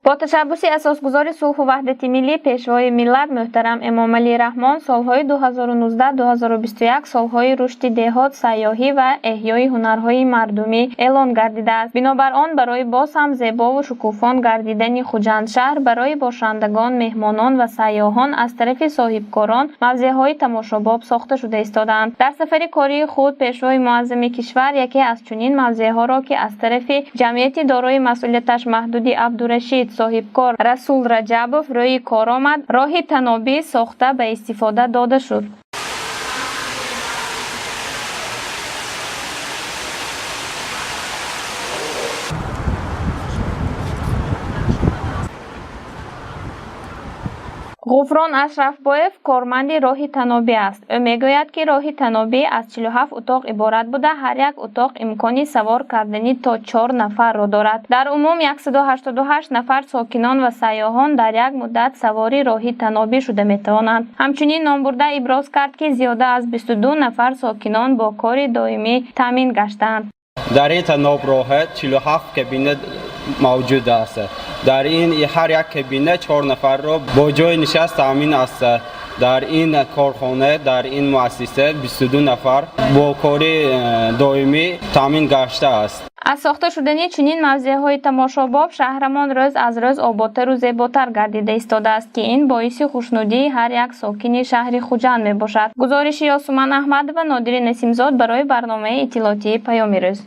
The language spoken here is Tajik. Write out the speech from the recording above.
Бо ташаббуси асосгузори сулҳу ваҳдати миллӣ, Пешвои миллат муҳтарам Эмомалӣ Раҳмон, солҳои 2019-2021 солҳои рушди деҳот, сайёҳӣ ва эҳёи ҳунарҳои мардумӣ эълон гардидааст. Бинобар он, барои боз ҳам зебову шукуфон гардидани Хуҷандшаҳр барои бошандагон, меҳмонон ва сайёҳон аз тарафи соҳибкорон мавзеъҳои тамошобоб сохта шуда истодаанд. Дар сафари кории худ Пешвои муаззами кишвар яке аз чунин мавзеъҳоро, ки аз тарафи ҷамъияти дорои масъулияташ маҳдуди Абдурашид, соҳибкор Расул Раҷабов рӯи кор омад, роҳи танобӣ сохта ба истифода дода шуд. Ғуфрон Ашрафбоев корманди роҳи танобӣ аст. Ӯ мегӯяд, ки роҳи танобӣ аз 47 утоқ иборат буда, ҳар як утоқ имкони савор кардани то чор нафарро дорад. Дар умум 188 нафар сокинон ва сайёҳон дар як муддат савори роҳи танобӣ шуда метавонанд. Ҳамчунин номбурда иброз кард, ки зиёда аз 22 нафар сокинон бо кори доимӣ таъмин гаштаанд. Дар ин таноброҳа 47 кабина мавҷуд аст. Дар ин ҳар як кабина чор нафарро бо ҷои нишаст таъмин аст. Дар ин корхона, дар ин муассиса 22 нафар бо кори доимӣ таъмин гаштааст. Аз сохта шудани чунин мавзеъҳои тамошобоб шаҳрамон рӯз аз рӯз оботару зеботар гардида истодааст, ки ин боиси хушнудии ҳар як сокини шаҳри Хуҷанд мебошад. Гузориши Ёсуман Аҳмадова, Нодири Насимзод барои барномаи иттилоотии «Паёми рӯз».